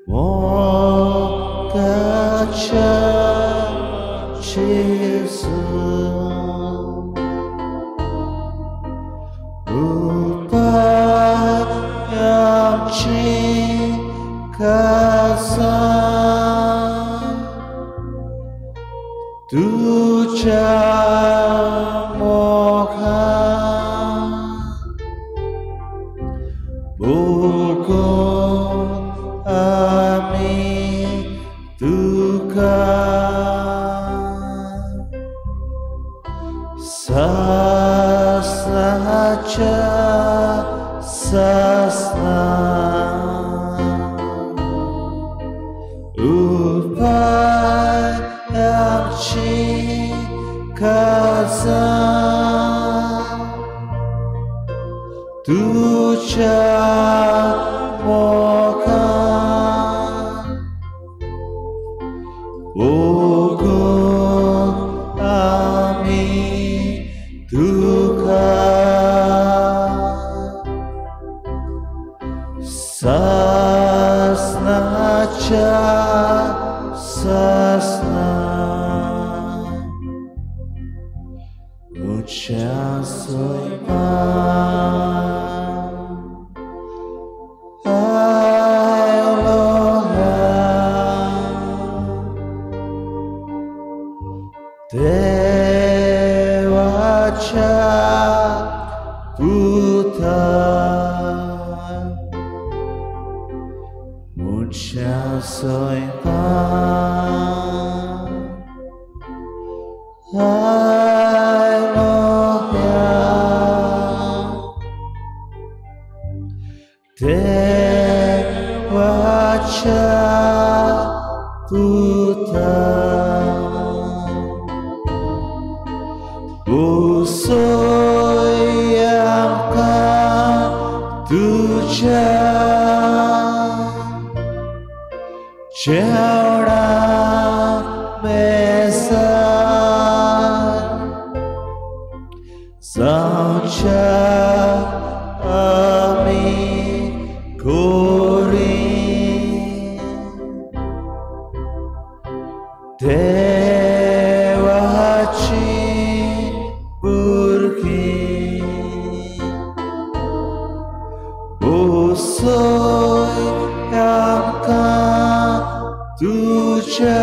Mokacha Jesu Upayamchi Kasa Tuja Moka Buku Ami Tuka Sasnacha Sasna Upayamchi Kasa Tuja Moka Buku Ami Tuka Sasnacha Sasna Ucha Soipa Devacha Puta Mucha Soipa Aloha Devacha Puta Usoyamka Tuja Chevda Mesa Sancha Ami Kori Devachi Burki Usoyamka Tuja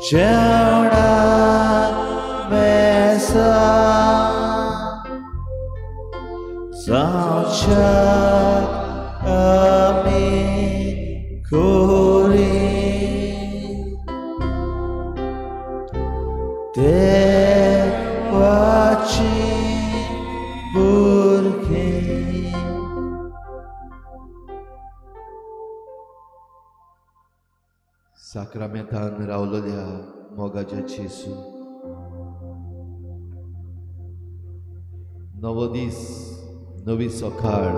Chevda Mesa Sancha Ami Kori Devachi Burki. साक्रामेंतान रावलोल्या मोगाच्या जेजू, नवो दीस नवी सकाळ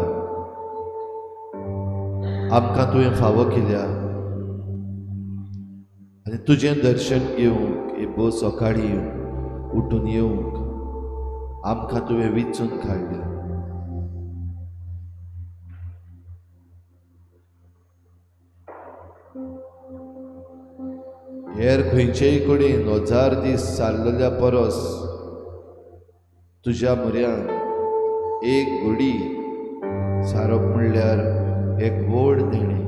आमकां तुवें फावो केल्या आनी तुजें दर्शन घेवंक हे भोव सकाळी उठून येवंक आमकां तुवें विचून काडल्या. हेर खंयचेय कडेन 1000 दीस सारलेल्या परस तुज्या म्हऱ्यान एक घडी सारप म्हणल्यार एक व्हड देणें.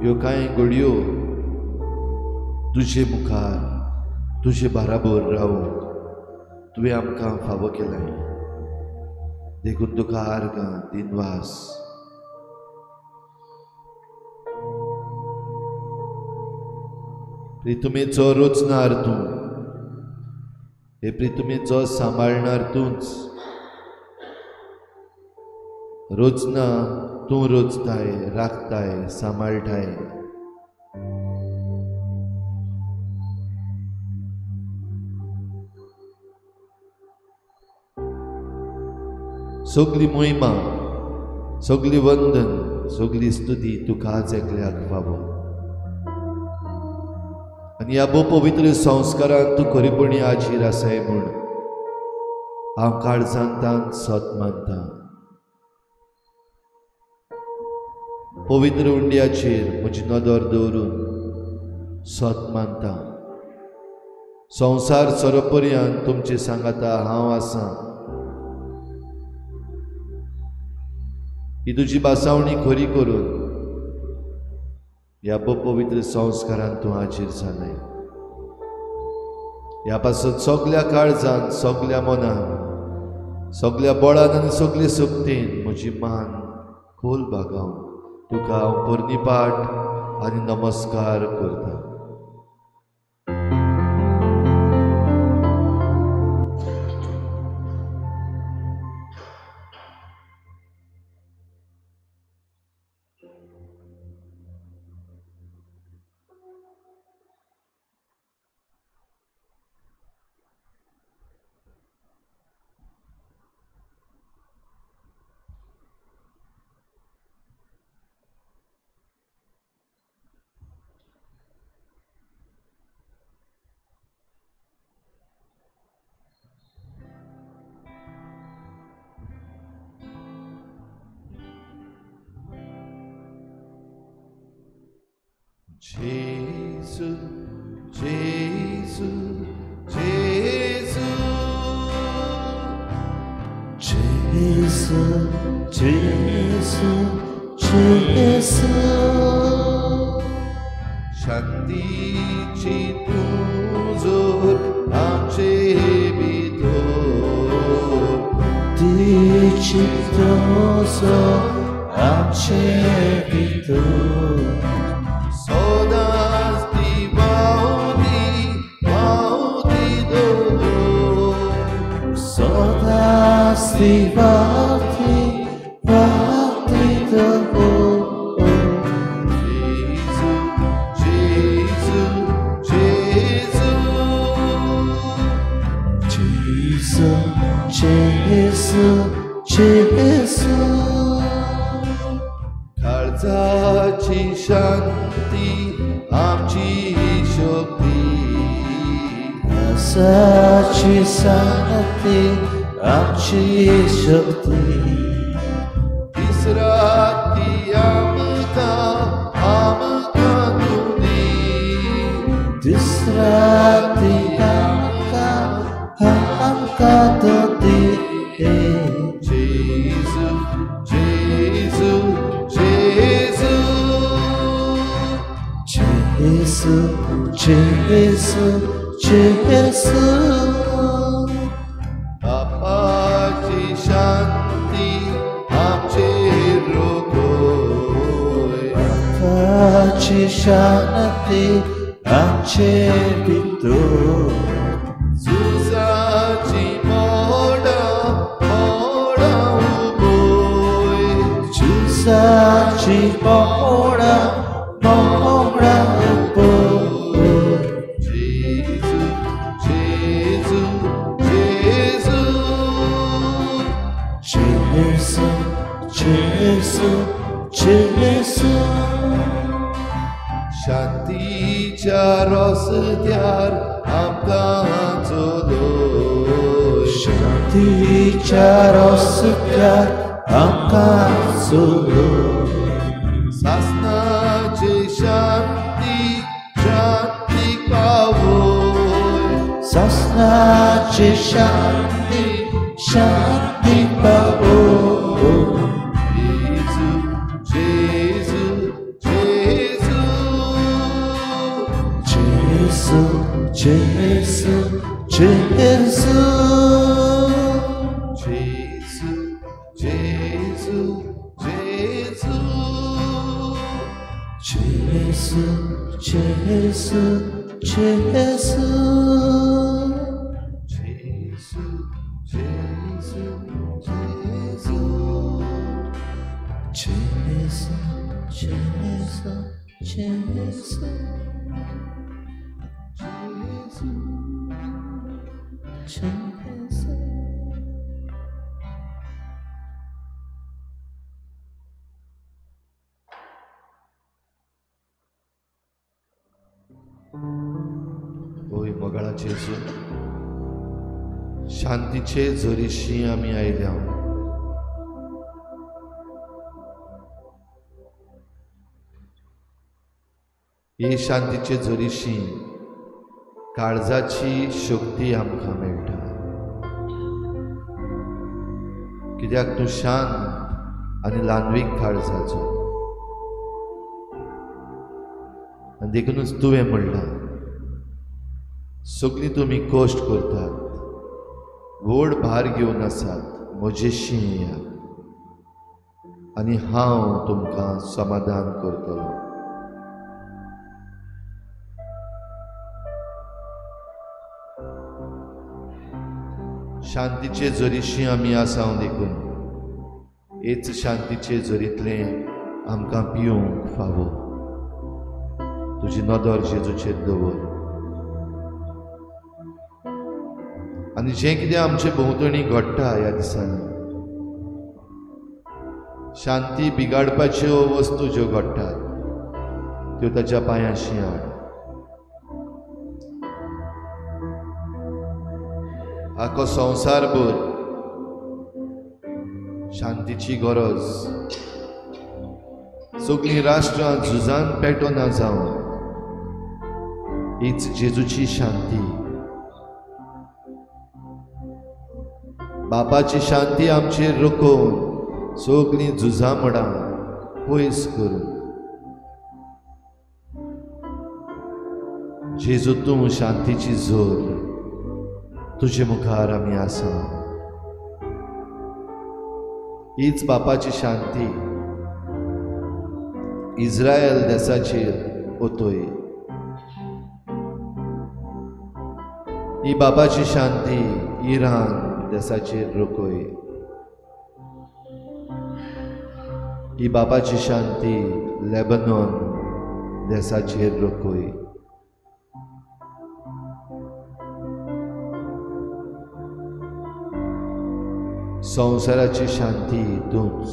ह्यो कांय घडयो तुजे मुखार तुजे बाराबर रावूंक तुवें आमकां फावो केलां, देखून तुका आर्गां दिनवास. प्रितुमेचो रचणार तूं, हे प्रितुमेचो सांबाळणार तूंच, रचना तूं रचताय, राखताय, सांबाळटाय. सगली मोहिमा, सगली वंदन, सगली स्तुती तुकाच एकल्याक फावो. आनी ह्या भोव पवित्र संस्कारान तूं खरेपणी हाजीर आसाय म्हूण हांव काळजांतान सत मानता. पवित्र उंड्याचेर म्हजी नदर दवरून सत मानता. संवसार सोरोपर्यंत तुमचे सांगाता हांव आसा. ही तुजी भासावणी खरी करून ह्या पवित्र संस्कारान तूं हाजीर जालें. ह्या पासत सगल्या काळजान, सगल्या मनान, सगल्या बळान आनी सगले शक्तीन म्हजी मान खोल बागावन तुका हांव पर्णिपाठ आनी नमस्कार करता. Gesù, Gesù, Gesù, Gesù, Gesù, Gesù. शांतीची तूं आमचे भितर, तिची तूं आमचे भितर. सदांच ती व्हांवती व्हांवती दवर, सदांच ती व्हांवती व्हांवती दवर. जेजू जेजू जेजू, जेजू जेजू जेजू. काळजाची शांती आमची शक्ती, काळजाची शांती आमची शक्ती. दीस राती आमकां आमकां तूं दी, दीस राती आमकां आमकां तूं दी. जेजू जेजू जेजू, जेजू जेजू जेजू. बापाची शांती आमचेर रोखय, बापाची शांती आमचे भितर. झुजाची मोडां मोडां उबय, झुजाची मोडां मोडां उबय. जेजू जेजू जेजू, जेजू जेजू जेजू. शांतीच्या रस्त्यार आमकां चलय, शांतीच्या रस्त्यार आमकां चलय. सासणाची शांती शांती पावय, सासणाची शांती शांती पावय. जेजू जेजू जेजू, जेजू जेजू जेजू, जेजू जेजू जेजू, जेजू जेजू जेजू, जेजू जेजू जेजू, जेजू जेजू जेजू, जेजू जेजू. ओय मोगाळा जेजू, शांतीचे झरीशी आमी आयल्या. हे शांतीचे जोरीशी काळजाची शक्ती आमकां मेळटा. कित्याक तूं शांत आनी ल्हानवीक काळजाचो, आनी देखूनच तुवें म्हणलां सगळीं तुमी कश्ट करतात, व्हड भार घेवन आसात, म्हजेशी येयात आनी हांव तुमकां समाधान करतलो. शांतीचे जोरीशी आमी आसा देखून हेच शांतीचे जोरींतलें आमकां पिवंक फावो. तुजी नदर जेजूचेर दवर आनी जें कितें आमचे भोंवतणी घडटा ह्या दिसांनी, शांती बिगाडपाच्यो वस्तू ज्यो घडटात त्यो ताच्या पांयांशी हाड. आखो संवसारभर शांतीची गरज. सगळीं राष्ट्रां झुजान पेटोना जावन हीच जेजूची शांती, बापाची शांती आमचेर रकोवन सगळीं झुजां मडां पयस करून. जेजू तूं शांतीची जोर, तुजे मुखार आमी आसा. हीच बापाची शांती इस्रायल देसाचेर ओतोय. ही बापाची शांती इराण देसाचेर रोखोय. ही बापाची शांती लेबनॉन देसाचेर रोखोय. संवसाराची शांती तूंच.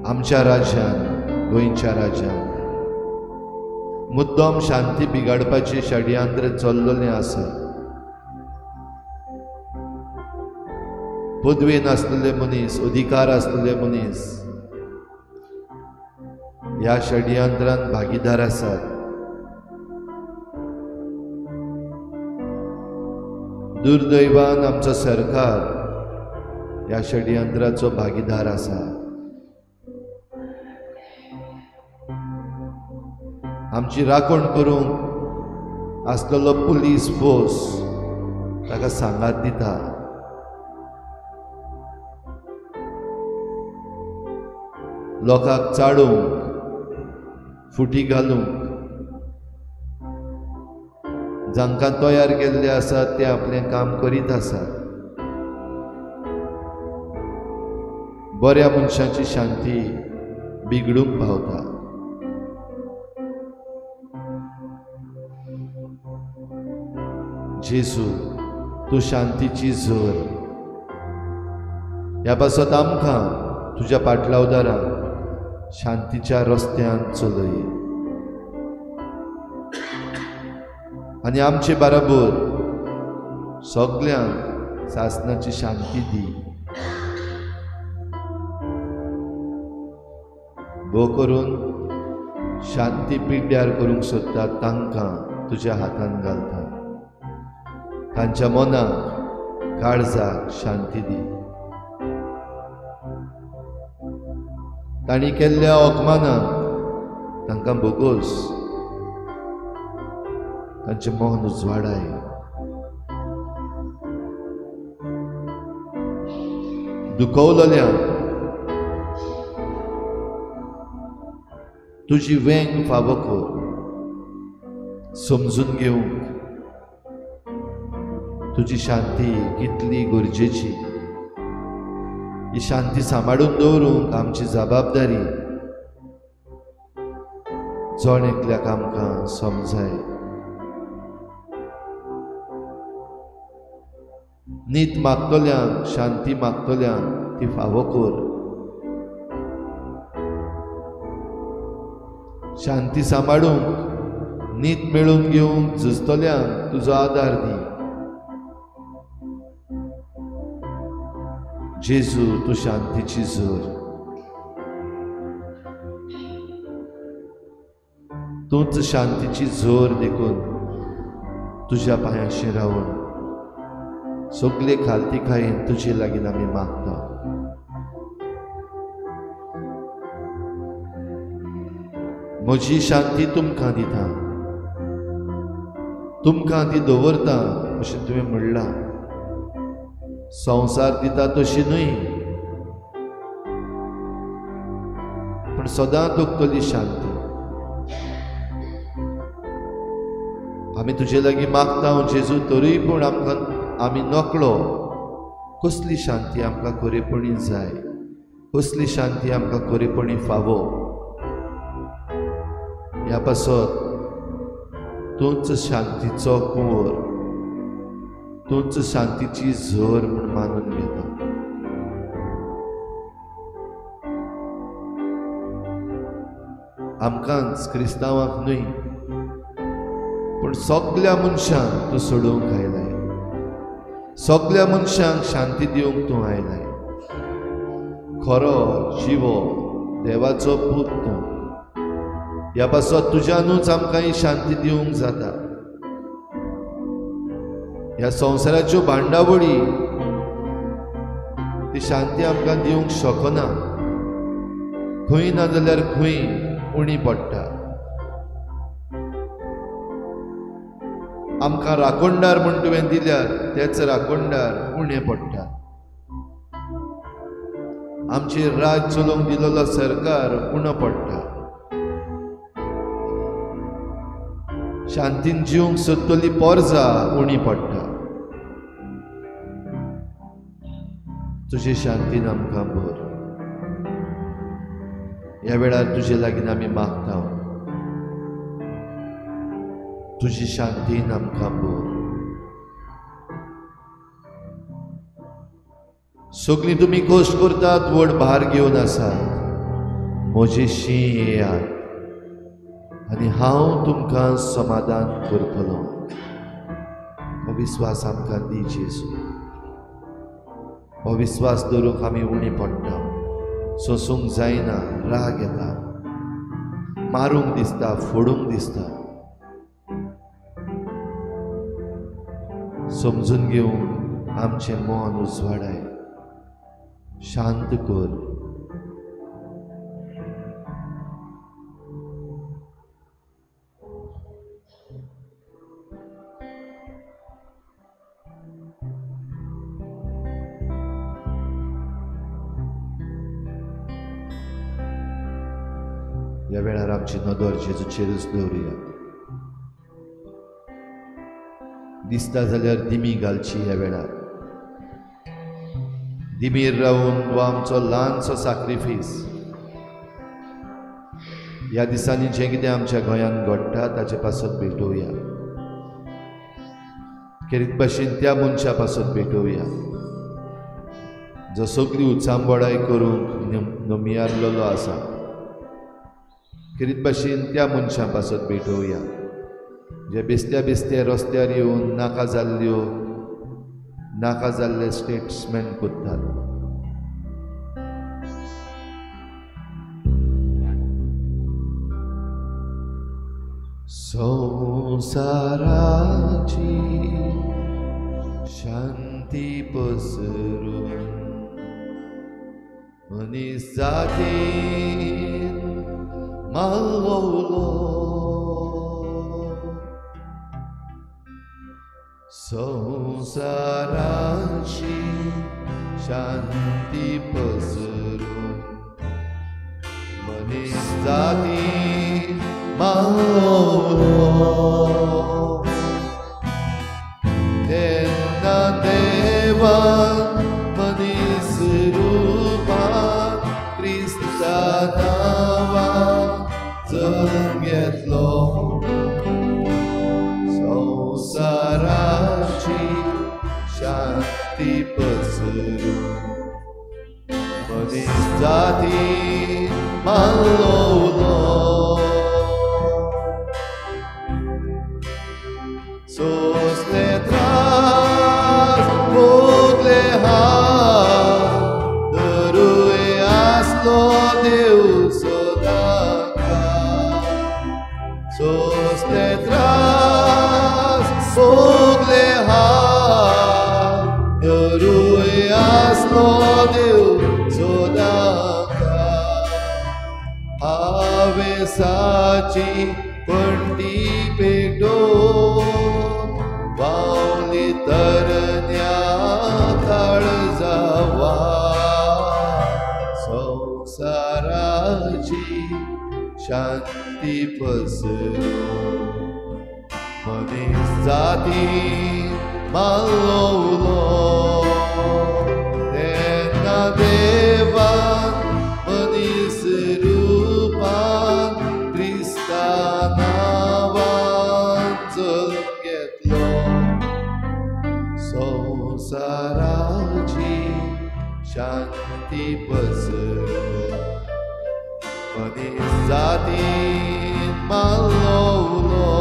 आमच्या राज्यान, गोंयच्या राज्यान मुद्दम शांती बिगाडपाचें षडयंत्र चल्लेलें आसा. पदवी नासलेले मनीस, अधिकार आसलेले मनीस ह्या षडयंत्रान भागीदार आसात. दुर्दैवान आमचो सरकार ह्या षडयंत्राचो भागीदार आसा. आमची राखण करूंक आसलेलो पुलीस फोर्स ताका सांगात दिता. लोकांक चाडूंक, फुटी घालूंक जांकां तयार केल्ले आसात ते आपलें काम करीत आसात. बऱ्या मनशाची शांती बिगडूंक पावता. जेजू तूं शांतीची जोर, ह्या पासत आमकां तुज्या पाटलावदारान शांतीच्या रस्त्यान चलय आनी आमचे बराबर सगल्यांक सासणाची शांती दी. भो करून शांती पिड्ड्यार करूंक सोदता तांकां तुज्या हातान घालता. तांच्या मनाक, काळजाक शांती दी. तांणी केल्ल्या अपमानाक तांकां भोगोस, तांचें मन उजवाडाय. दुखवलेल्यांक तुजी वेंग फावो कर, समजून घेवंक तुजी शांती कितली गरजेची. ही शांती सांबाळून दवरूंक आमची जबाबदारी जण एकल्याक आमकां समजाय. नीत मागतल्यांक, शांती मागतल्यांक ती फावो कर. शांती सांबाळूंक, नीत मेळोवन घेवंक झुजतल्यांक तुजो आदार दी. जेजू तूं शांतीची झर, तूंच शांतीची झर देखून तुज्या पांयांशी रावन सगळे खालतीकायेन तुजे लागीं आमी मागता. म्हजी शांती तुमकां दिता, तुमकां ती दवरता अशें तुवें म्हणलां. संवसार दिता तशी न्हय, पूण सदां तगतली शांती. आमी तुजे लागीं मागता जेजू, तरूय पूण आमकां आमी नकळो कसली शांती आमकां खरेपणी जाय, कसली शांती आमकां खरेपणी फावो. ह्या पासत तूंच शांतीचो कुंवर, तूंच शांतीची झर म्हूण मानून घेता. आमकांच क्रिस्तांवांक न्हय पूण सगल्या मनशांक तूं सोडोवंक आयलाय, सगल्या मनशांक शांती दिवंक तूं आयलाय. खरो जिवो देवाचो पूत तूं, ह्या पासत तुज्यानूच आमकां ही शांती दिवंक जाता. ह्या संवसाराच्यो भांडावळी ती शांती आमकां दिवंक शकना, खंय ना जाल्यार खंय उणी पडटा. आमकां राखणदार म्हूण तुवें दिल्यार तेच राखणदार उणें पडटा. आमचेर राज चलोवंक दिलेलो सरकार उणो पडटा. शांतीन जिवंक सोदतली पोरजा उणी पडटा. तुजे शांतीन आमकां भर. ह्या वेळार तुजे लागीं आमी मागता, तुजी शांतीन आमकां भर. सगळीं तुमी कश्ट करतात, व्हड भार घेवन आसात, म्हजे शी येयात आनी हांव तुमकां समाधान करतलो. हो विस्वास आमकां दी जेजू. हो विस्वास दवरूंक आमी उणी पडटा, सोंसूंक जायना, राग येता, मारूंक दिसता, फोडूंक दिसता. समजून घेवंक आमचें मन उजवाडाय, शांत कर. ह्या वेळार आमची नदर जेजूचेरूच दवरुया. दिसता जाल्यार दिमी घालची. ह्या वेळार दिमीर रावून हो आमचो ल्हानसो साक्रिफीस ह्या दिसांनी जें कितें आमच्या गोंयांत घडटा ताचे पासत भेटोवया. खेरीत भाशेन त्या मनशा पासत भेटोवया जो सगळी उचांबळाय करूंक नमियारलेलो आसा. खेरीत भाशेन त्या मनशां पासत भेटोवया जे बेस्त्या बेस्ते रस्त्यार येवन नाका जाल्ल्यो नाका जाल्ले स्टेट्समेंट करतात. संवसाराची शांती पसरून मनीस जातीन मागवलो, संवसाराची शांती पसरून मनीस जातीन मागवलो. तेन्ना देवान मनीस रुपान क्रिस्ता नांवान जल्म घेतलो, संवसाराची शांती पसरून मनीस जातीन मागवलो. सोंसले त्रास भोगले हाल, कसले त्रास भोगले हाल तरूय आसलो देव सदांकाळ हावेसाची पणटी पेटोवन बावली तरण्या काळजावा संवसाराची शांती पसरून मनीस जातीन मारलो उलो तेन्ना देवान मनीस रुपान क्रिस्ता नांवान जल्म घेतलो संवसाराची शांती पसरून मनीस जातीन मारलो उलो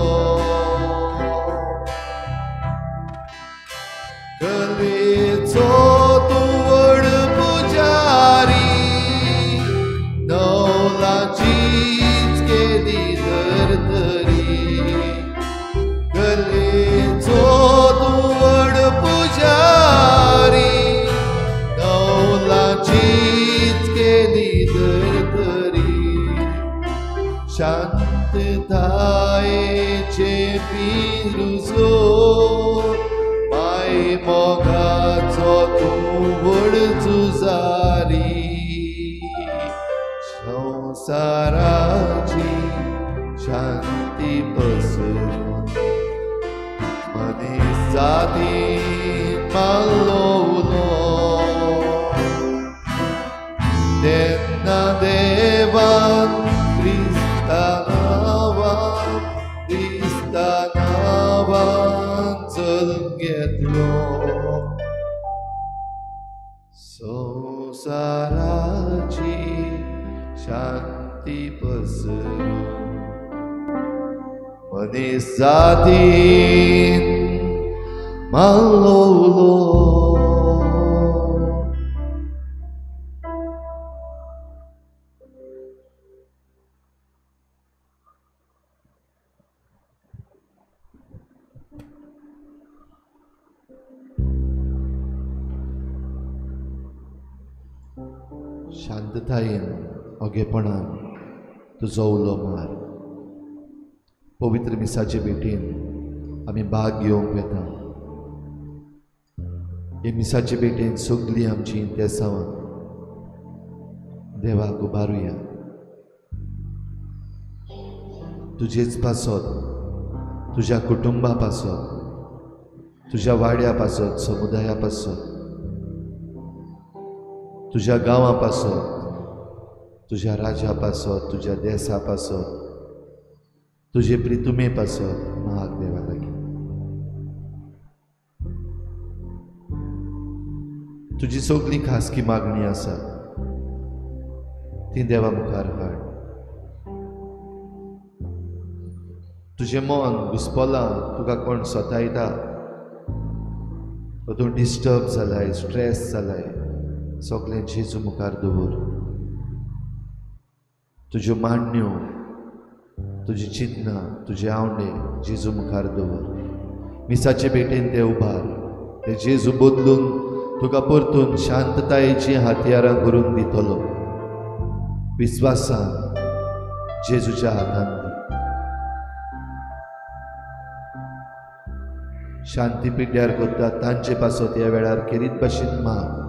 कलेचो तूं व्हड पुजारी नवलाचीच केली धर्तरी कलेचो तूं व्हड पुजारी नवलाचीच केली धर्तरी शांततायेचे पिरुजो माय मोगाचो तूं व्हड झुजारी संवसाराची शांती पसरून मनीस जातीन मारलो उलो तेन्ना देवान क्रिस्ता नांवान जल्म घेतलो संवसाराची शांती पसरून मनीस जातीन मारलो उलो. शांततायेन ओगेपणान तुजो उलो मार. पवित्र मिसाचे भेटीन आमी भाग घेवंक वेता. हे मिसाचे भेटेन सगळीं आमची इंतेसांवां देवाक उबारुया. तुजेच पासत, तुज्या कुटुंबा पासत, तुज्या वाड्या पासत, समुदाया पासत, तुज्या गांवा पासत, तुज्या राज्या पासत, तुज्या देसा पासत, तुजे प्रितुमे पासत माग देवा लागीं. तुजी सगळी खासगी मागणी आसा ती देवा मुखार हाड. तुजें मन घुसपलां, तुका कोण सतायता, तूं डिस्टर्ब जालाय, स्ट्रेस जालाय, सगळें जेजू मुखार दवर. तुज्यो मांडण्यो, तुजी चिंतना, तुजे आवंडे जेजू मुखार दवर. मिसाचे भेटेन ते उबार. ते जेजू बदलून तुका परतून शांततायेची हत्यारां करून दितलो. विस्वासान जेजूच्या हातान दी. शांती पिड्ड्यार करता तांचे पासत ह्या वेळार खेरीत भाशेन माग.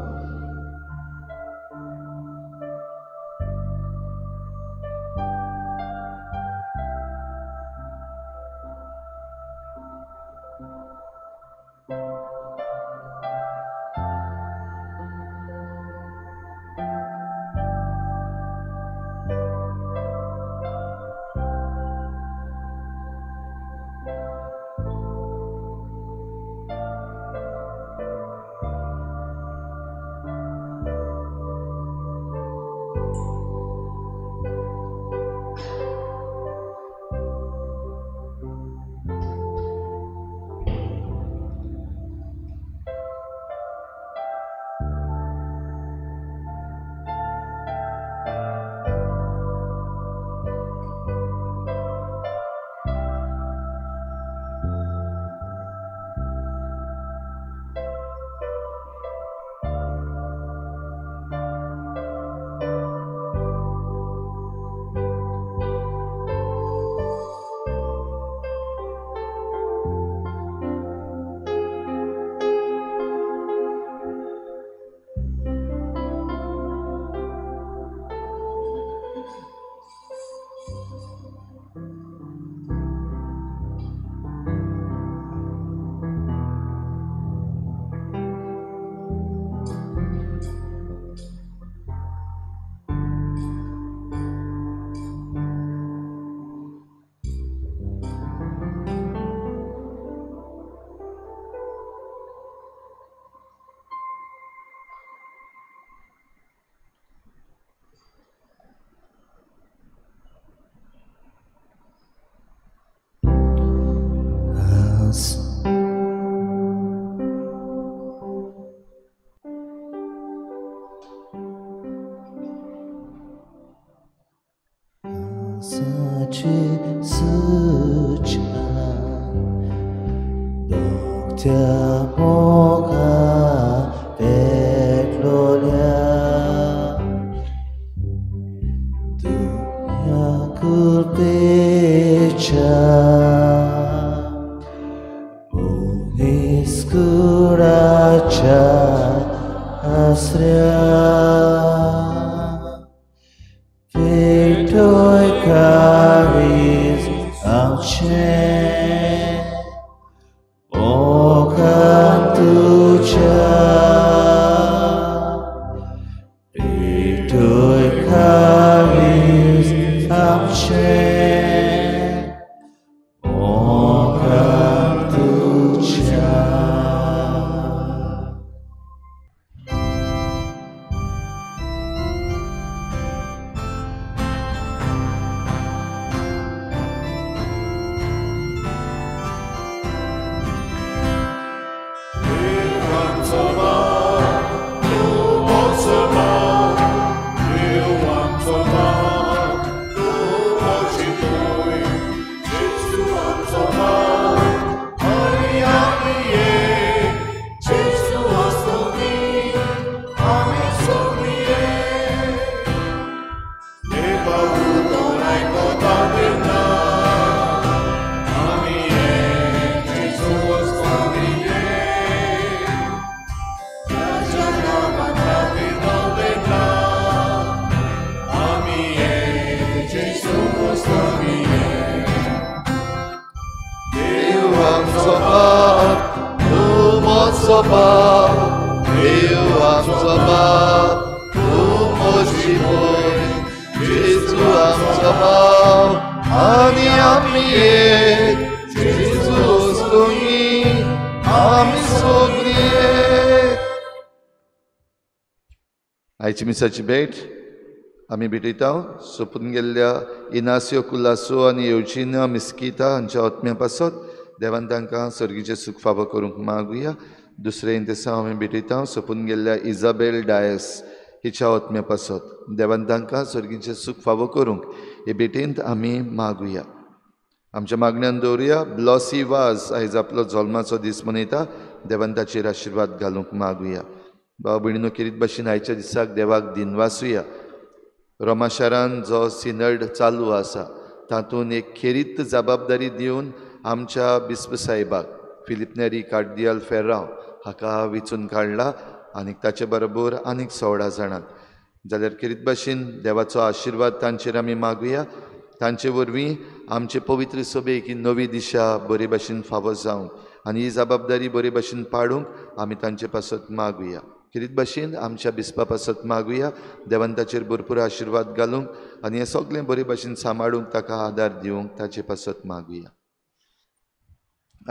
आसूं. आयची मिसाची भेट आमी भेटयता सोपून गेल्ल्या इनासियो कुलासो आनी येवजिना मिस्किता हांच्या आत्म्या पासत देवान तांकां सर्गीचें सूख फावो करूंक मागुया. दुसरें इंतेसांव आमी भेटयता सोपून गेल्ल्या इजाबेल डायस हिच्या आत्म्या पासत देवान तांकां सर्गीचें सूख फावो करूंक हे भेटेंत आमी मागुया. आमच्या मागण्यान दवरुया. ब्लॉसी वाज आयज आपलो जल्माचो दीस मनयता, देवान ताचेर आशिर्वाद घालूंक मागुया. भाव भयणीनो खेरीत भाशेन आयच्या दिसाक देवाक दिनवासुया. रोमा शारान जो सिनर्ड चालू आसा तातूंत एक खेरीत जबाबदारी दिवन आमच्या बिस्प साहेबाक फिलीप नेरी कार्दियल फेर्रांव हाका विचून काडला आनी ताचे बरोबर आनीक 16 जाणांक. जाल्यार खेरीत भाशेन देवाचो आशिर्वाद तांचेर आमी मागुया. तांचे वरवीं आमचे पवित्र सभेक ही नवी दिशा बरे भाशेन फावो जावंक आनी ही जबाबदारी बरे भाशेन पाडूंक आमी तांचे पासत मागुया. खेरीत भाशेन आमच्या बिस्पा पासत मागुया. देवान ताचेर भरपूर आशिर्वाद घालूंक आनी हें सगळें बरे भाशेन सांबाळूंक ताका आदार दिवंक ताचे पासत मागुया.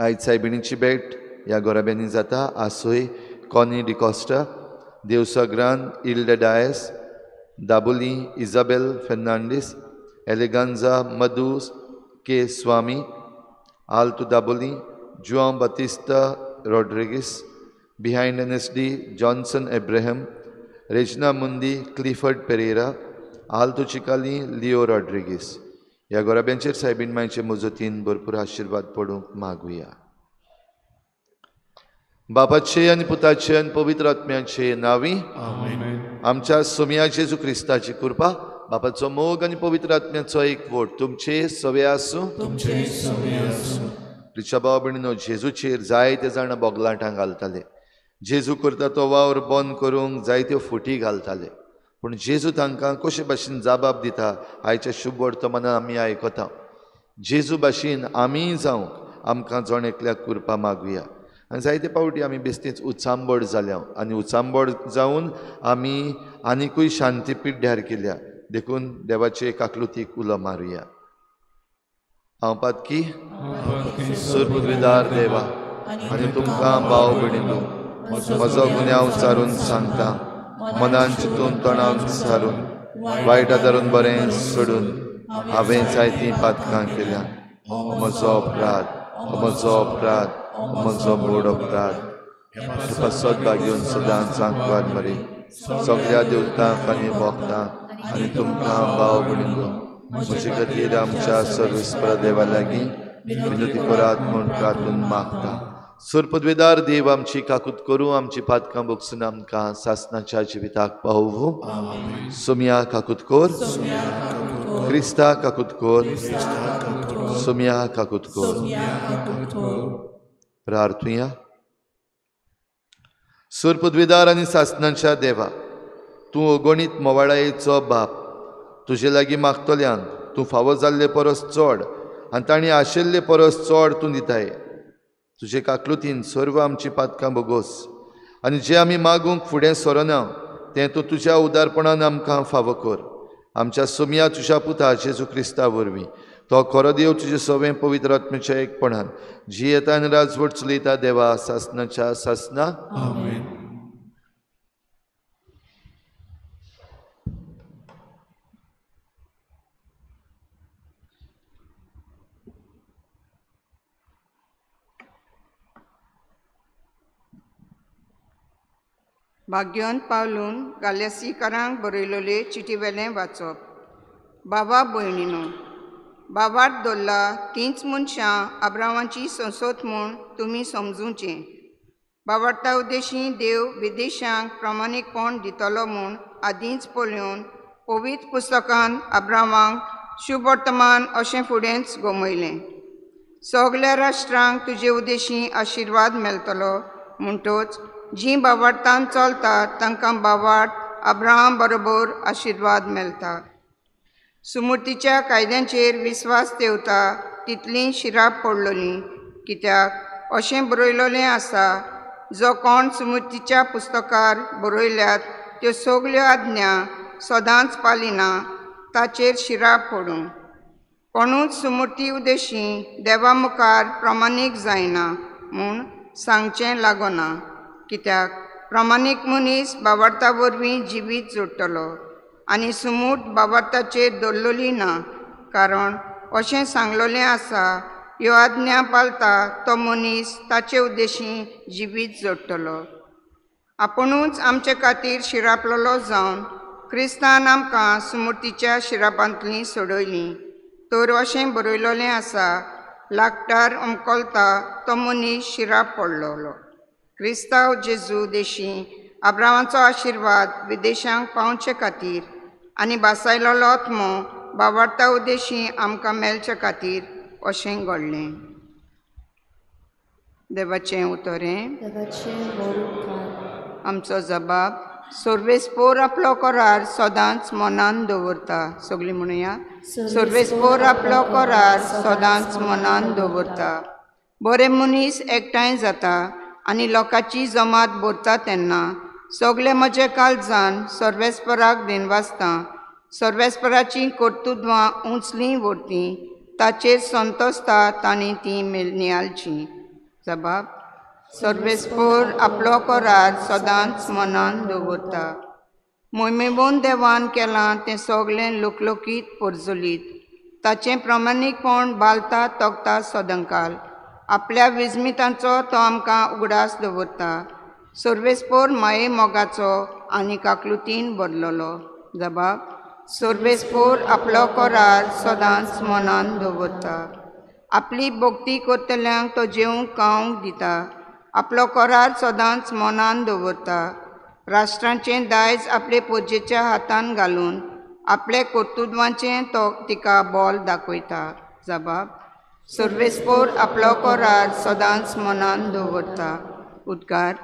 आयज सायबिणीची भेट ह्या गोराब्यांनी जाता. आसोय Connie D'Costa, Devsagran Ilda Dias, Dabolim Isabel Fernandes, Eleganza Madhu K Swami, Alto Dabolim Joao Batista Rodrigues, behind N S D Johnson Abraham, Regina Mundi Clifford Pereira, Alto Chicalim Leo Rodrigues. ह्या गोराब्यांचेर सायबीण मायचे मुजतीन भरपूर आशिर्वाद पडूंक मागुया. बापाचे आनी पुताचे आनी पवित्र आत्म्याचे नांवी आमच्या सोमया जेजू क्रिस्ताची कृपा, बापाचो मोग आनी पवित्र आत्म्याचो एकवट तुमचे सवे आसूं. प्रिच्या भाव भयणीनो, जेजूचेर जायते जाण बोगलाटां घालताले. जेजू करता तो वावर बंद करूंक जायत्यो फुटी घालताले. पूण जेजू तांकां कशे भाशेन जाबाब दिता आयच्या शुभ वर्तमानान आमी आयकता. जेजू भाशेन आमीय जावंक आमकां जण एकल्याक कृपा मागुया. आनी जायते पावटी आमी बेस्तीच उचांबळ जाल्या आनी उचांबळ जावन आमी आनिकूय शांती पिड्ड्यार केल्या. देखून देवाचे काकलुतीक उलो मारुया. हांव पातकी सुरबुद्विदार देवा आनी तुमकां भाव भयणीनो म्हजो गुन्यांव सारून सांगता. मनान चिंतून तोंडान सारून वायट आदारून बरें सोडून हांवें जायतीं पातकां केल्या. म्हजो अपराध म्हजो अपराध, म्हजो व्हड अपराध. पासत भाग्यून सदांच आंकवार मरे सगळ्या देवतांक आनी भक्तांक आनी तुमकां भाव भयणींनो म्हजे खातीर आमच्या सर्वेस्पर देवा लागीं विनंती करात म्हूण प्रार्थून मागता. सुरपदवेदार देव आमची काकूत करूं, आमची पातकां बोगसून आमकां सासनाच्या जिविताक पावोवं. सोमया काकूत कोर, क्रिस्ता काकूत कोर, सोमया काकूत कोर. प्रार्थुया. सुरपदवेदार आनी सासनाच्या देवा, तूं अगणीत मोवाळायेचो बाप, तुजे लागीं मागतल्यांक तूं फावो जाल्ले परस चड आनी तांणी आशिल्ले परस चड तूं दिताय. तुजे काकलुतीन सर्व आमची पातकां भोगोस आनी जे आमी मागूंक फुडें सरना तें तूं तुज्या उदारपणान आमकां फावो कर. आमच्या सोमया तुज्या पुता जेजू क्रिस्ता वरवीं, तो खरो देव तुजे सवें पवित्र आत्म्याच्या एकपणान जियेता आनी राजवट चलयता देवा सासनाच्या सासना. आमेन. भाग्यवंत पावलून गालेसीकारांक बरयलेले चिटीवेलें वाचप. बाबा भयणीनो, बाबार दवरला तींच मनशां आब्रांवाची संसद म्हूण तुमी समजुचें. बाबार्ता उद्देशी देव विदेशांक प्रामाणीकपण दितलो म्हूण आदींच पळोवन पवित्र पुस्तकान आब्रांवांक शुभवर्तमान अशें फुडेंच गमयलें. सगल्या राष्ट्रांक तुजे उद्देशी आशिर्वाद मेळटलो म्हणटोच जीं बाबार्तान चलतात तांकां बाबार्थ अब्राहम बरोबर आशिर्वाद मेळटा. सुमूर्तीच्या कायद्यांचेर विस्वास देवता तितली शिराप पडलोली, कित्याक अशें बरयलेलें आसा, जो कोण सुमूर्तीच्या पुस्तकार बरयल्यात त्यो सगल्यो आज्ञा सदांच पालिना ताचेर शिराप पडूं. कोणूच सुमूर्ती उद्देशी देवा मुखार प्रमाणीक जायना म्हूण सांगचें लागना, कित्याक प्रमाणीक मनीस बाबार्ता वरवीं जिवीत जोडटलो आनी सुमूर्त बाबार्ताचेर दवरलेली ना, कारण अशें सांगलेलें आसा, ह्यो आज्ञा पाळटा तो मनीस ताचे उद्देशी जिवीत जोडटलो. आपुणूच आमचे खातीर शिरापलेलो जावन क्रिस्तान आमकां सुमूर्तीच्या शिरापांतली सोडयली. तर अशें बरयलेलें आसा, लागटार अमकलता तो मनीस शिराप पडलेलो. क्रिस्तांव जेजू देशी आब्रांवाचो आशिर्वाद विदेशांक पावचे खातीर आनी बासायलेलो आत्मो बाबार्ता उद्देशी आमकां मेळचे खातीर अशें घडलें. देवाचें उतरें. आमचो जबाब. सर्वेस्पोर आपलो करार सदांच मनान दवरता. सगळीं म्हणुया, सर्वेस्पोर आपलो करार सदांच मनान दवरता. बरे मनीस एकठांय जाता आनी लोकांची जमात भरता तेन्ना सगळे म्हजे काळजान सर्वेस्पराक दिनवासता. सर्वेस्पराचीं कर्तुत्वां उंचलीं व्हरतीं, ताचेर संतोसता तांणी तीं नियाळचीं. जबाब. सर्वेस्पोर आपलो करार सदांच मनान दवरता. मोहिमेबोन देवान केलां तें सगळें लोकलोकीत परजलीत, ताचें प्रामाणीकपण बालता तोगता सदंकाल. आपल्या विजमितांचो तो आमकां उगडास दवरता. सर्वेस्पोर माये मोगाचो आनी काकलुतीन भरलेलो. जबाब. सर्वेस्पोर आपलो करार सदांच मनान दवरता. आपली भक्ती करतल्यांक तो जेवंक खावंक दिता. आपलो करार सदांच मनान दवरता. राष्ट्रांचें दायज आपले पोजेच्या हातान घालून आपले कर्तुत्वाचें तो तिका बोल दाखयता. जबाब. सर्वेस्पोर आपलो करार सदांच मनान दवरता. उद्गार.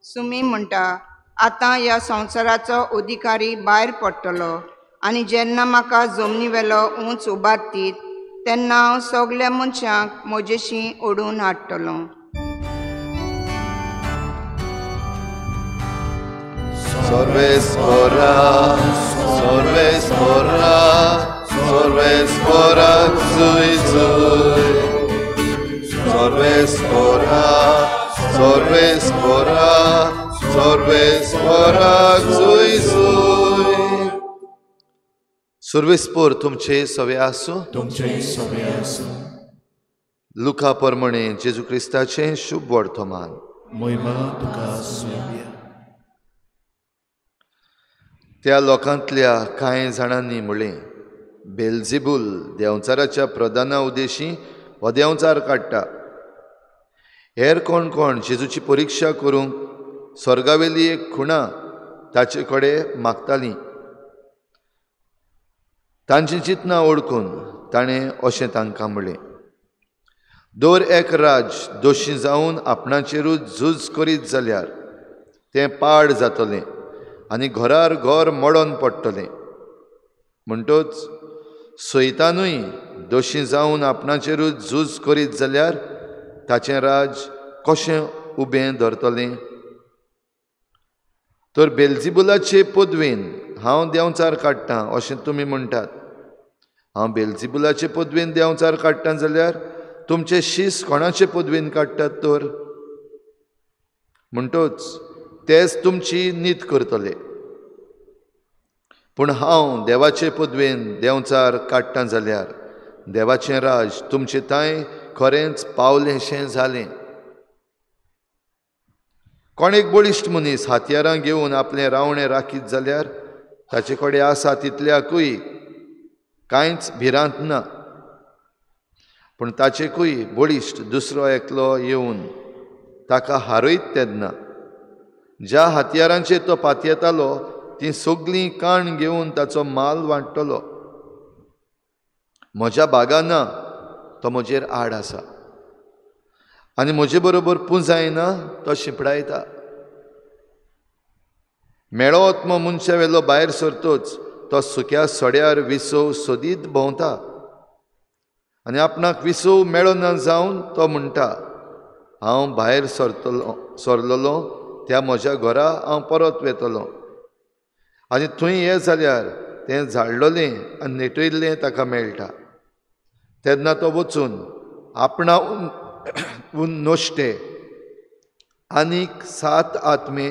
सुमी म्हणटा, आतां ह्या संवसाराचो अधिकारी भायर पडटलो आनी जेन्ना म्हाका जमनी वेलो उंच उबारतीत तेन्ना हांव सगल्या मनशांक म्हजेशी ओडून हाडटलो. सर्वेस्पोरा सर्वेस्पोरा सर्वेस्पोरा जुय जुय सर्वेस्पोरा सर्वेस्पोरा सर्वेस्पोरा जुय जुय. सर्वेस्पोर तुमचे सवे आसूं. तुमचे सवे आसूं. लुका प्रमाणे जेजू क्रिस्ताचें शुभ वर्तमान. महिमा तुका सोबया. त्या लोकांतल्या कांय जाणांनी म्हळें, बेल्झेबूल देंवचाराच्या प्रधाना उदेशी हो देंवचार काडटा. हेर कोण कोण जेजूची परिक्षा करूंक स्वर्गावेली एक खुणा ताचे कडेन मागतालीं. तांची चिंतना ओळखून ताणें अशें तांकां म्हळें, दर एक राज दोशी जावन आपणाचेरूच झूज करीत जाल्यार तें पाड जातलें आनी घरार घर मोडोन पडटलें. म्हणटच सैतानूय दोशी जावन आपणाचेरूच झूज करीत जाल्यार ताचें राज कशें उबें धरतलें? तर बेल्झेबुलाचे पदवेन हांव देंवचार काडटां अशें तुमी म्हणटात. हांव बेल्झेबुलाचे पदवेन देंवचार काडटां जाल्यार तुमचे शीस कोणाचे पदवेन काडटात तर? म्हणटच तेच तुमची नीत करतले. पूण हांव देवाचे पदवेन देंवचार काडटां जाल्यार देवाचें राज तुमचे तांय खरेंच पावलेंशें जालें. कोण एक बळिश्ट मनीस हातयारां घेवन आपलें रावणें राखीत जाल्यार ताचे कडेन आसा तितल्याकूय कांयच भिरांत ना. पूण ताचेकूय बळिश्ट दुसरो एकलो येवन ताका हारयत तेन्ना ज्या हत्यारांचेर तो पातयेतालो तीं सगळीं काण घेवन ताचो माल वांट्टलो. म्हज्या बागाना तो म्हजेर आड आसा आनी म्हजे बरोबर पुंजायना तो शिंपडायता. मेळो आत्मो मनशा वेलो भायर सरतोच तो सुक्या सड्यार विसव सोदीत भोंवता आनी आपणाक विसव मेळना जावन तो म्हणटा, हांव भायर सरलेलो त्या म्हज्या घरा हांव परत वेतलो. आनी थंय हे जाल्यार तें झाडलेलें आनी नेटयल्लें ताका मेळटा. तेन्ना तो वचून आपणावन नश्टे आनीक 7 आत्मे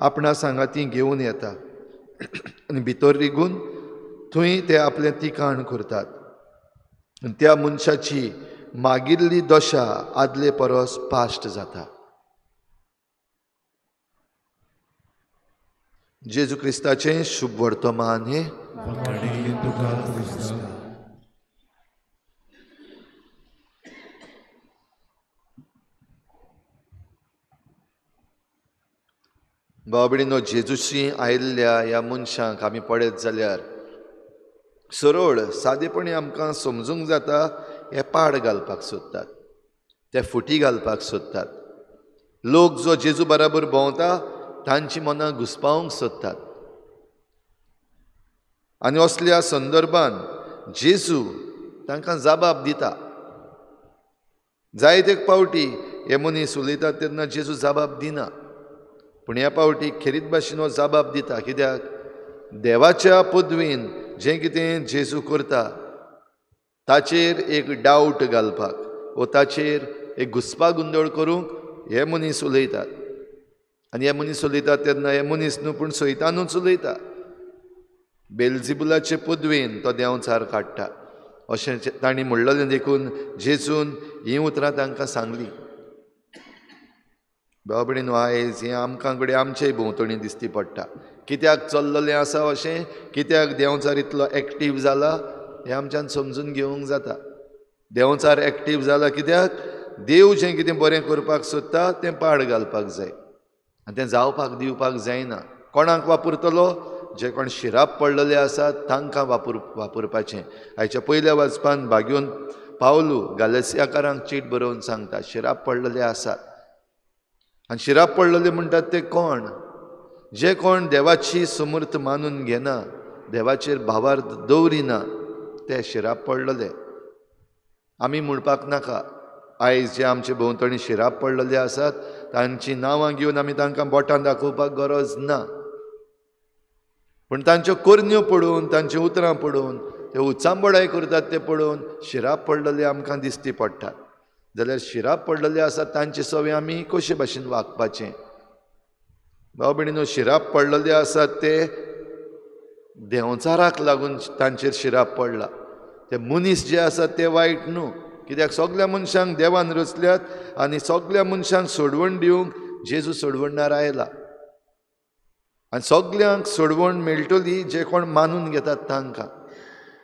आपणा सांगाती घेवन येता आनी भितर रिगून थंय ते आपलें तिकाण करतात. आनी त्या मनशाची मागिल्ली दशा आदले परस पाश्ट जाता. जेजू क्रिस्ताचें शुभ वर्तमान हें. भाव भयणीनो, जेजूशी आयिल्ल्या ह्या मनशांक आमी पळयत जाल्यार सरळ सादेपणी आमकां समजूंक जाता, हे पाड घालपाक सोदतात, ते फुटी घालपाक सोदतात. लोक जो जेजू बराबर भोंवता तांची मनां घुसपावंक सोदतात. आनी असल्या संदर्भान जेजू तांकां जबाब दिता. जायते पावटी हे मनीस उलयतात तेन्ना जेजू जबाब दिना, पूण ह्या पावटी खेरीत भाशेन हो जबाब दिता. कित्याक? देवाच्या पदवीन जें कितें जेजू करता ताचेर एक डावट घालपाक वो ताचेर एक घुसपा गोंदळ करूंक हे मनीस उलयतात. आनी हे मनीस उलयतात तेन्ना हे मनीस न्हू पूण सैतानूच उलयता. बेल्झेबुलाचे पदवेन तो देंवचार काडटा अशें तांणी म्हणलेलें देखून जेजून हीं उतरां तांकां सांगलीं. भाव भयणीनो, आयज हें आमकां कडेन आमचे भोंवतणी दिसती पडटा. कित्याक चल्ललें आसा अशें, कित्याक देंवचार इतलो एक्टीव जाला हें आमच्यान समजून घेवंक जाता. देंवचार एक्टीव जाला कित्याक? देव जें कितें बरें करपाक सोदता तें पाड घालपाक जाय आनी तें जावपाक दिवपाक जायना. कोणाक वापरतलो? जे कोण शिराप पडलेले आसात तांकां वापरपाचें. आयच्या पयल्या वाचपान भाग्योन पावलू गालसियाकारांक चीट बरोवन सांगता, शिराप पडलेले आसात. आनी शिराप पडलेले म्हणटात ते कोण? जे कोण देवाची समर्थ मानून घेना, देवाचेर भावार्थ दवरिना, ते शिराप पडलेले. आमी म्हणपाक नाका, आयज जे आमचे भोंवतणी शिराप पडलेले आसात तांची नांवां घेवन आमी तांकां बोटां दाखोवपाक गरज ना. पूण तांच्यो करण्यो पळोवन, तांची उतरां पळोवन, ते उचांबडाय करतात ते पळोवन शिराप पडलेले आमकां दिसती पडटात. जाल्यार शिराप पडलेले आसात तांचे सवे आमी कशे भाशेन वागपाचें? भाव भयणीनो, शिराप पडलेले आसात ते देंवचाराक लागून तांचेर शिराप पडला. ते मनीस जे आसात ते वायट न्हू, कित्याक सगल्या मनशांक देवान रचल्यात आनी सगल्या मनशांक सोडवण दिवंक जेजू सोडवणदार आयला आनी सगल्यांक सोडवण मेळटली जे कोण मानून घेतात तांकां.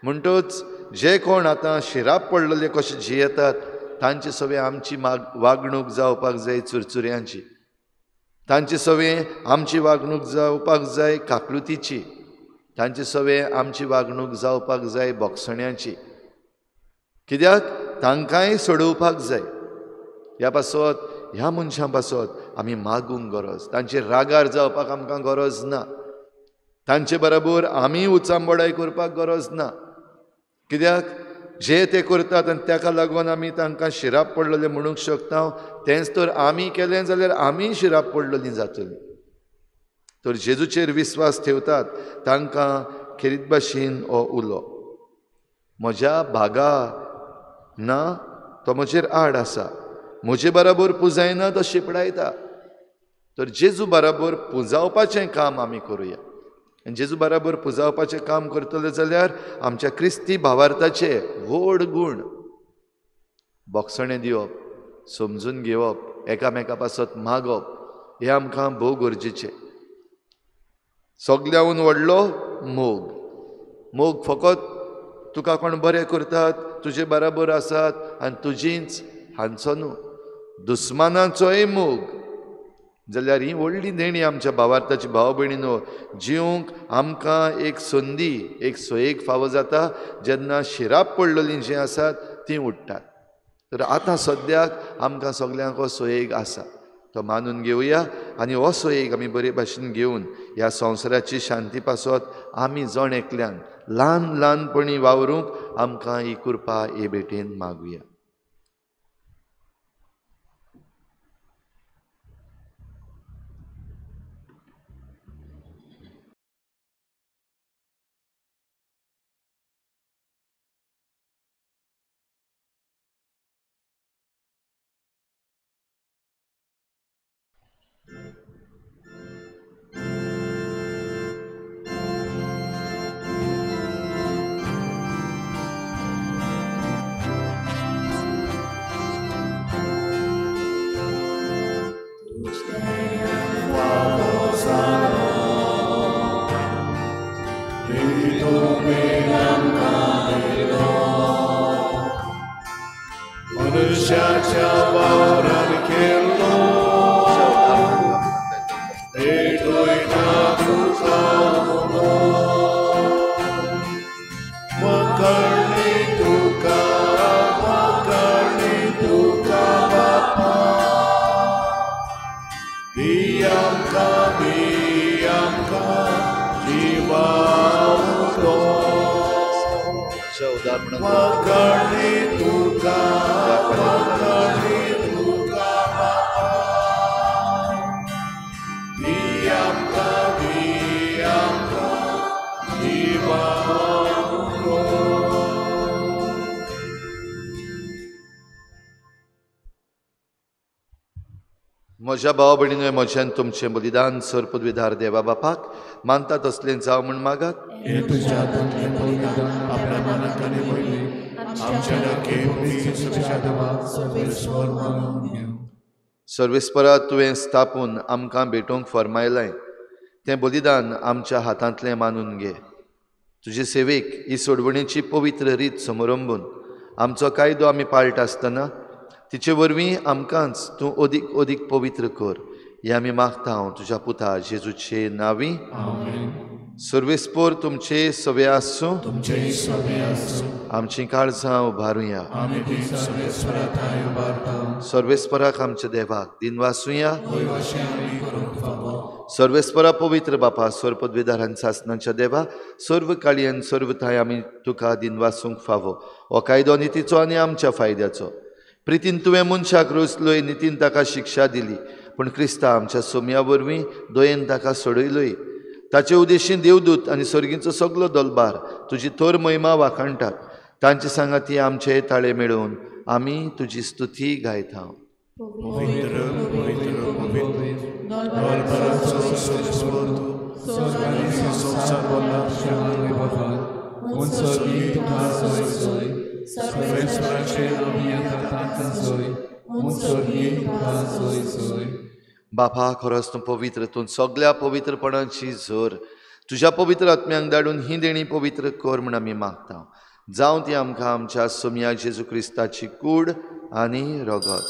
म्हणटच जे कोण आतां शिराप पडलेले कशे जियेतात तांचे सवे आमची वागणूक जावपाक जाय चुरचुऱ्यांची, तांचे सवे आमची वागणूक जावपाक जाय काकलुतीची, तांचे सवे आमची वागणूक जावपाक जाय बोगसण्याची. कित्याक तांकांय सोडोवपाक जाय. ह्या पासत, ह्या मनशां पासत आमी मागूंक गरज, तांचेर रागार जावपाक आमकां गरज ना, तांचे बरोबर आमी उचांबडाय करपाक गरज ना. कित्याक जे ते करतात आनी ताका लागून आमी तांकां शिराप पडलेले म्हणूंक शकता, तेंच तर आमी केलें जाल्यार आमीय शिराप पडलेलीं जातलीं. तर जेजूचेर विस्वास ठेवतात तांकां खेरीत भाशेन हो उलो, म्हज्या भागा ना तो म्हजेर आड आसा, म्हजे बराबर पुजायना तो शिपडायता. तर जेजू बराबर पुजावपाचें काम आमी करुया. आनी जेजू बराबर पुजावपाचें काम करतले जाल्यार आमच्या क्रिस्ती भावार्थाचे व्हड गूण बोगसणें दिवप, समजून घेवप, एकामेका पासत मागप हें आमकां भोव गरजेचें. सगल्याहून व्हडलो मोग. मोग फकत तुका कोण बरें करतात, तुजे बराबर आसात आनी तुजीच हांचो न्हू, दुस्मानाचोय मोग. जाल्यार ही व्हडली देणी आमच्या भावार्थाची. भाव भयणीनो, जिवंक आमकां एक संदी, एक सोयेक फावो जाता जेन्ना शिराप पडलेलीं जीं आसात तीं उडटात. तर आतां सद्याक आमकां सगल्यांक हो सोयेक आसा, तो मानून घेवया आनी हो सोयेक आमी बरे भाशेन घेवन ह्या संवसाराची शांती पासत आमी जण एकल्यान ल्हान ल्हानपणी वावरूंक आमकां ही कृपा हे भेटेन मागुया. म्हज्या भाव भयणीनो, म्हज्यान तुमचें बलिदान सर पदवीधार देवा बापाक मानता तसलें जावं म्हूण मागात. सर्वेस्परा तुवें स्थापून आमकां भेटोवंक फर्मायलें तें बलिदान आमच्या हातांतलें मानून घे. तुजे सेवेक ही सोडवणेची पवित्र रीत समरंबून आमचो कायदो आमी पाळटा आसतना तिचे वरवीं आमकांच तूं अदीक अदीक पवित्र कर, हें आमी मागता हांव तुज्या पुता जेजूचे नांवी. सर्वेस्पोर तुमचे सवे आसूं, आमचीं काळजां उबारुया. सर्वेस्पराक आमच्या देवाक दिनवासुया. सर्वेस्परा पवित्र बापा, सर्व पदवीधारान सासनाच्या देवा, सर्व काळयेन सर्व थांय आमी तुका दिनवासूंक फावो. हो कायदो नितीचो आनी आमच्या फायद्याचो. प्रितीन तुवें मनशाक रोसलोय, नितीन ताका शिक्षा दिली, पूण क्रिस्ता आमच्या सोम्या वरवीं दयेन ताका सोडयलोय. ताचे उद्देशीन देवदूत आनी सर्गींचो सगलो दलबार तुजी थोर महिमा वाखाणटात. तांचे सांगाती आमचे ताळे मेळोवन आमी तुजी स्तुती गायता. पवित्र पवित्र पवित्र दलबाराचो सर्वेस्पर तूं, स्वर्ग संवसार भरला तुज्या वैभवान. उंच स्वर्गी तुका जय जय, सर्वेस्पराचे अभियंता तांकां जय. उंच स्वर्गी तुका जय जय. बापा, खरोच तूं पवित्र, तूं सगल्या पवित्रपणाची झर. तुज्या पवित्र आत्म्यांक धाडून ही देणी पवित्र कर म्हूण आमी मागता. जावं ती आमकां आमच्या सोमया जेजू क्रिस्ताची कूड आनी रगत.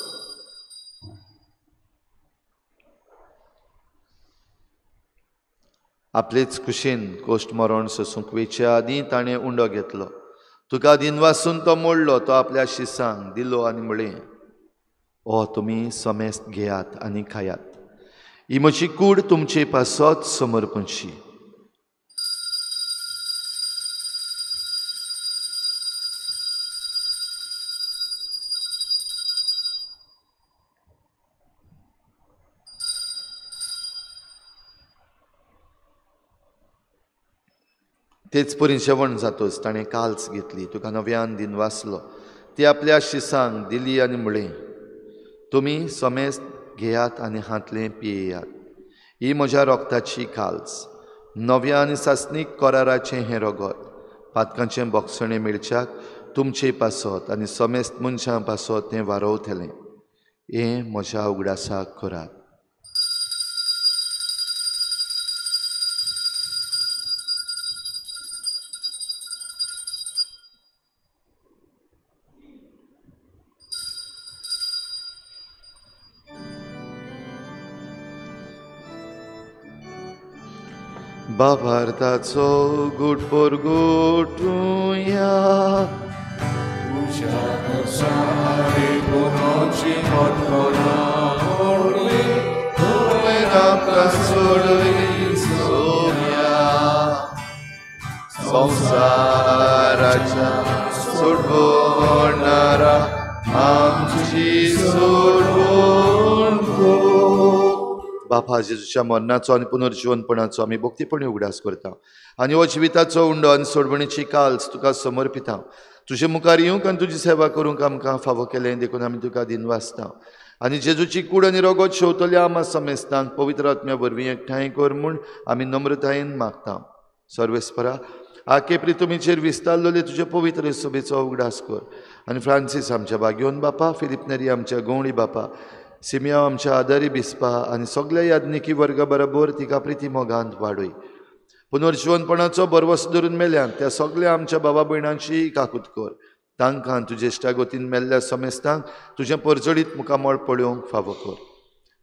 आपलेच कुशीन कोश्ट मरण सोसूंक वेच्या आदीं ताणें उंडो घेतलो. तुका दिनवासून तो मोडलो, तो आपल्या शिसांक दिलो आनी म्हळें, ओ तुमी समेस्त घेयात आनी खायात, ही म्हजी कूड तुमचे पासत समर्पणशी. तेच परी जेवण जातोच ताणें काल्स घेतली, तुका नव्यान दिन वाचलो, ती आपल्या शिसांक दिली आनी म्हळें, तुमी समेस्त घेयात आनी हांतलें पियेयात, ही म्हज्या रोगताची काल्स, नव्या आनी सासणीक कराराचें हें रगत, पातकांचें बोगसणें मेळच्याक तुमचे पासत आनी समेस्त मनशां पासत तें वारोवतलें. हें म्हज्या उगडासाक करात. बाबार्थाचो गुट परगुटुया, तुज्या कोसारे कोणाची मोटपणा ओडली, तुवें आमकां सोडली सोम्या, संवसाराच्या सोडवणारा आमची सोडवण कर. बापा, जेजूच्या मरणाचो आनी पुनर्जिवनपणाचो आमी भक्तीपणी उगडास करता आनी हो जिविताचो उंडो आनी सोडवणीची काल्स तुका समर्पिता. तुजे मुखार येवंक आनी तुजी सेवा करूंक आमकां फावो केलें देखून आमी तुका दिनवासता. आनी जेजूची कूड आनी रगत शेवतल्या आमा समेस्तांक पवित्र आत्म्या वरवीं एकठांय कर म्हूण आमी नम्रतायेन मागता. सर्वेस्परा, आके प्रितुमीचेर विस्तारलेले तुजे पवित्र सभेचो उगडास कर आनी फ्रांसीस आमच्या बागयोन बापा, फिलीप नेरी आमच्या गवळी बापा, सिमिया आमच्या आदारी बिस्पा आनी सगल्या याज्ञिकी वर्गा बरोबर तिका प्रिती मोगांत वाडय. पुनर्जिवनपणाचो बरवस धरून मेल्यान त्या सगल्या आमच्या बाबा भयणांची काकूत कर. तांकां तुजे इश्टागतीन मेल्ल्या समेस्तांक तुजें परजळीत मुखामळ पळोवंक फावो कर.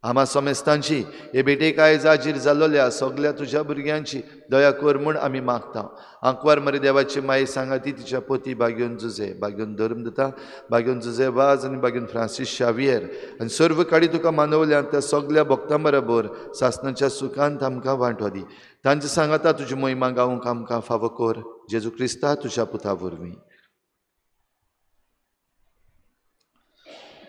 आमा समेस्तांची हे भेटेक आयज आजीर जालोल्या सगल्या तुज्या भुरग्यांची दया कर म्हूण आमी मागता. आंकवार मरे देवाची माई सांगाती तिच्या पती बागयोन जुजे, बागयोन धर्मदता, बागयोन जुजे वाज आनी बागयोन फ्रांसीस शावियर आनी सर्व काडी तुका मानवल्या त्या सगल्या भक्तां बरोबर सासणाच्या सुखांत आमकां वांटो दी. तांचे सांगाता तुजी महिमा गावंक आमकां फावो कर, जेजू क्रिस्ता तुज्या पुता वरवीं.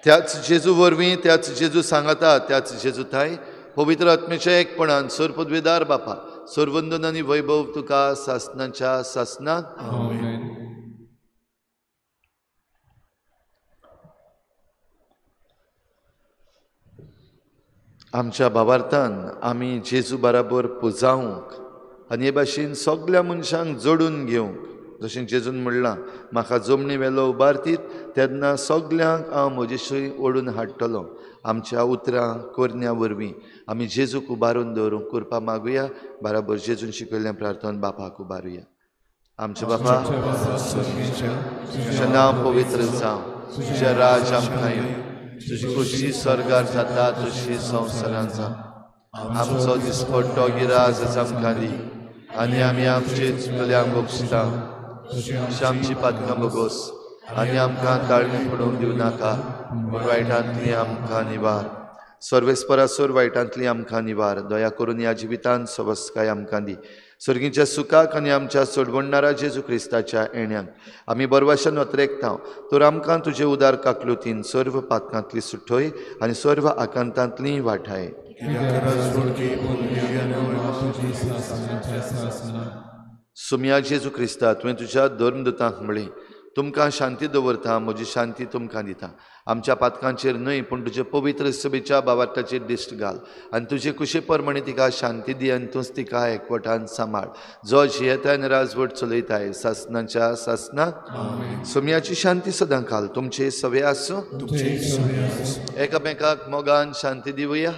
त्याच जेजू वरवीं, त्याच जेजू सांगाता, त्याच जेजू थाय पवित्र आत्म्याच्या एकपणान सर्वपदवीदार बापा, सर्वंदन आनी वैभव तुका सासणाच्या सासणाक. आमेन. आमच्या भावार्थान आमी जेजू बराबर पुजावंक आनी हे भाशेन सगल्या मनशांक जोडून घेवंक, जशें जेजून म्हणलां, म्हाका जमनी वेलो उबारतीत तेन्ना सगल्यांक हांव म्हजेशी ओडून हाडटलो. आमच्या उतरां करण्या वरवीं आमी जेजूक उबारून दवरूंक कृपा मागुया. बराबर जेजून शिकयल्लें प्रार्थना बापाक उबारुया. आमच्या बापा, तुजें नांव पवित्र जावं, तुजें राज आमकां येवं, तुजी खोशी स्वर्गार जाता तशी संवसारांत जावं. आमचो दिसपट्टो गिराज आमकां दी आनी आमी आमचे चुकल्यांक बक्षिता, आमची पातकां भोगोस आनी आमकां ताळणी पडोवंक दिवं नाका, पूण वायटांतली आमकां निवार. सर्वेस्परासर वायटांतली आमकां निवार. दया करून ह्या जिवितांत सवस्काय आमकां दी. सर्गीच्या सुखाक आनी आमच्या सोडवणणारा जेजू क्रिस्ताच्या येण्याक आमी बरवाशान अत्रेकता तर आमकां तुजे उदार काकलुतीन सर्व पातकांतली सुठय आनी सर्व आकांतांतली वाठाय. सुम्या जेजू क्रिस्ता, तुवें तुज्या धर्मदूतांक म्हळें, तुमकां शांती दवरता, म्हजी शांती तुमकां दिता. आमच्या पातकांचेर न्हय पूण तुजे पवित्र सभेच्या बावार्थाचेर दिश्ट घाल आनी तुजे कुशे प्रमाणे तिका शांती दी आनी तूंच तिका एकवटान सांबाळ, जो जियेताय आनी राजवट चलयताय सासनाच्या सासनाक. सोम्याची शांती सदां काल तुमचे सवे आसूं. एकामेकाक मोगान शांती दिवया.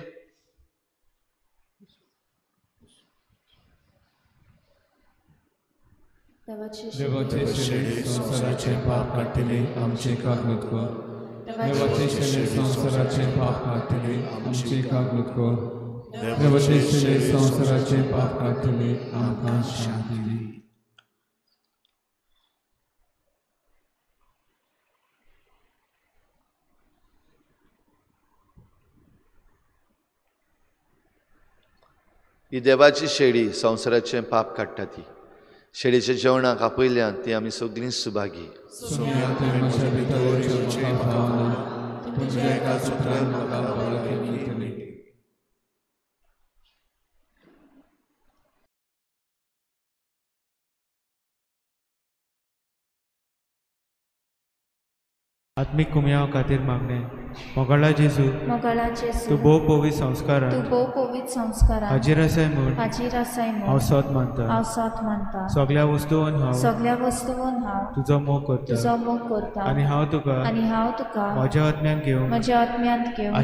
देवाचे शेळी संवसाराचे पाप काडटले आमचे काकूत कर. देवाचे शेळी संवसाराचे पाप काडटले आमचे काकूत कर. देवाचे शेळी संवसाराचे पाप काडटले आमकां शांती दी. ही देवाची शेळी संवसाराचें पाप काडटा ती शेळीच्या जेवणाक आपयल्यान ती आमी सगळीं सुभागी. आत्मीक कुमयाव खातीर मागणें. मोगाळा जेजू, तूं भोव पवित्र संस्कारान हाजीर आसाय म्हूण हांव सोद मानता. सगळ्या वस्तून हांव तुजो मोग करता आनी हांव तुका म्हज्या आत्म्यांत घेवंक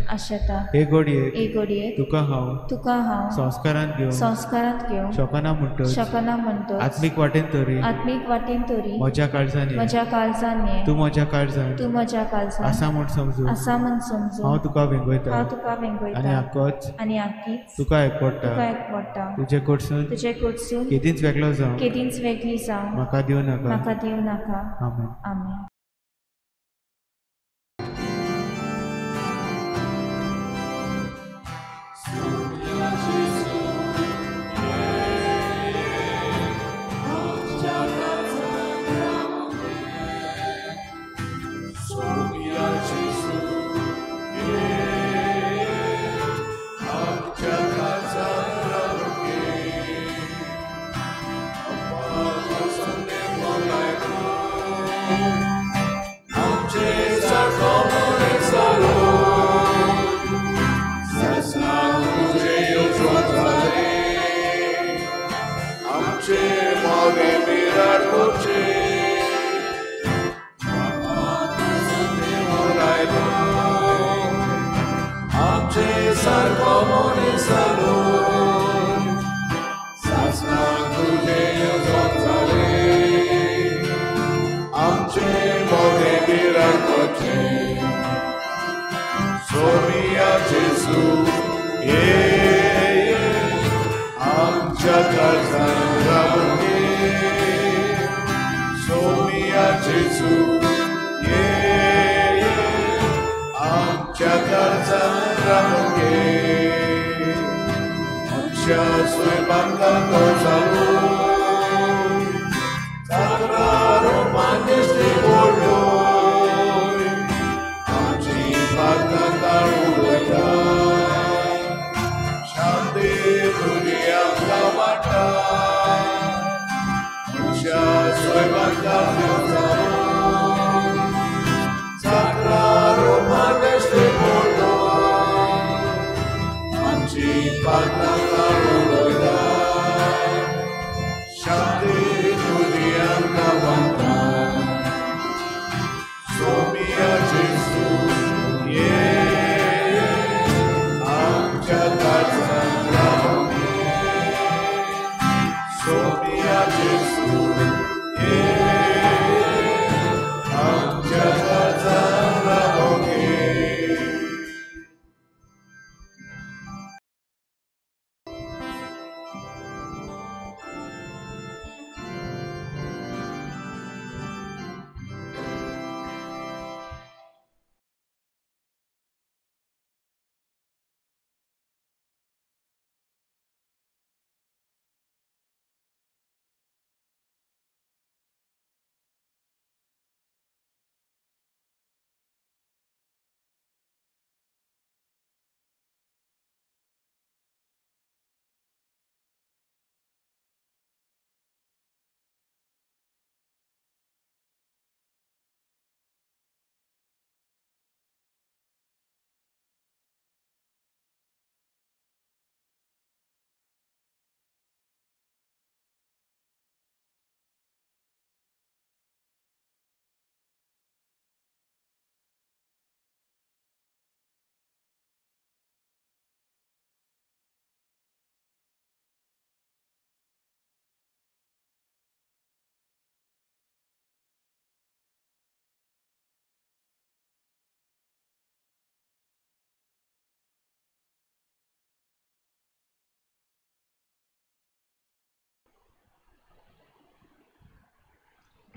आशेता. हे घडयेक तुका हांव संस्कारांत घेवंक शकना म्हणटच आत्मीक वाटेन तरी म्हज्या काळजान ये, तूं म्हज्या काळजान आसा म्हूण समजून हांव तुका वेंगयता आनी आक्कीच तुका एकवटा. तुजे कडसून केदींच वेगळो जावं म्हाका दिवं नाका. आमेन. आमेन.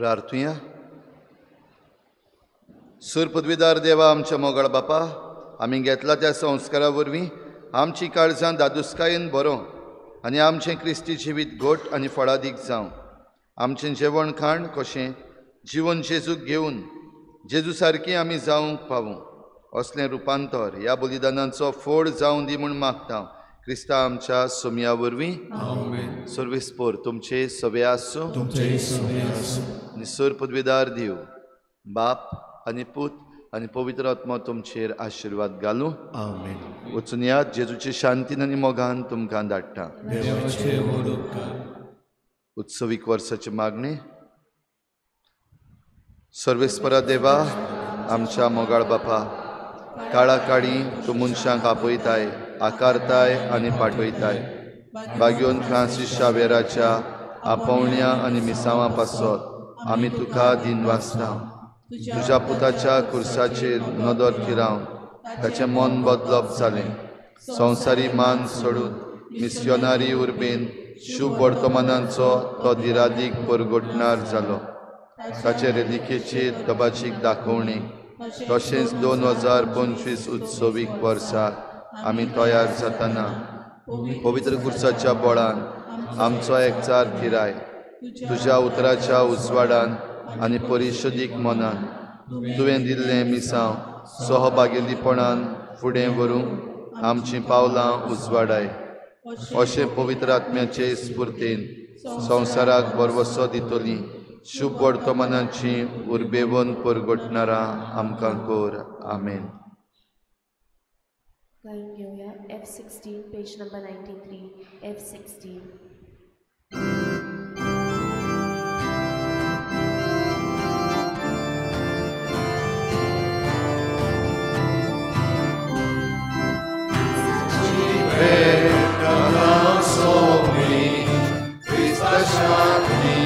प्रार्थुया. सूर पदवीदार देवा आमच्या मोगाळ बापा, आमी घेतला त्या संस्कारा वरवीं आमची काळजां दादुस्कायेन बरो आनी आमचें क्रिस्ती जिवीत घोट आनी फळादीक जावं. आमचें जेवण खाण कशें जिवन जेजूक घेवन जेजू सारकी आमी जावंक पावूं असलें रुपांतर ह्या बलिदानाचो फोड जावं दी म्हूण मागता क्रिस्ता आमच्या सोमया वरवीं. सर्वेस्पोर तुमचे सवे आसूं आनी सर पदवीदार दिव बाप आनी पूत आनी पवित्र आत्मो तुमचेर आशिर्वाद घालूं. वचून यात जेजूचे शांतीन आनी मोगान तुमकां धाडटा. उत्सवीक वर्साची मागणी. सर्वेस्परा देवा आमच्या मोगाळ बापा, काळा काळी तूं मनशांक आपयताय, आकारताय आनी पाठयताय. बागयोन फ्रांसीस शावेराच्या आपोवण्या आनी मिसांवा पासत आमी तुका दिनवासता. तुज्या पुताच्या कुर्साचेर नदर थिरावन ताचें मन बदलप जालें. संवसारी मान सोडून मिस्योनारी उर्बेन शुभ वर्तमानांचो तो दिरादीक परगटणार जालो. ताचे रेलिकेचेर दबाजीक दाखोवणी तशेंच 2025 उत्सवीक वर्सा आमी तयार जातना पवित्र कुर्साच्या बळान आमचो एकचार थिराय. तुज्या उतराच्या उजवाडान आनी परिशदीक मनान तुवें दिल्लें मिसांव सहभागेलीपणान फुडें व्हरूंक आमचीं पावलां उजवाडाय. अशें पवित्र आत्म्याचे स्फुर्तेन संवसाराक भरवसो दितली शुभ वर्तमानाची उर्बेवन परगटणारा आमकां कर. आमेन. गायन घेवया F16 page number 93 F16. Christa Shanti,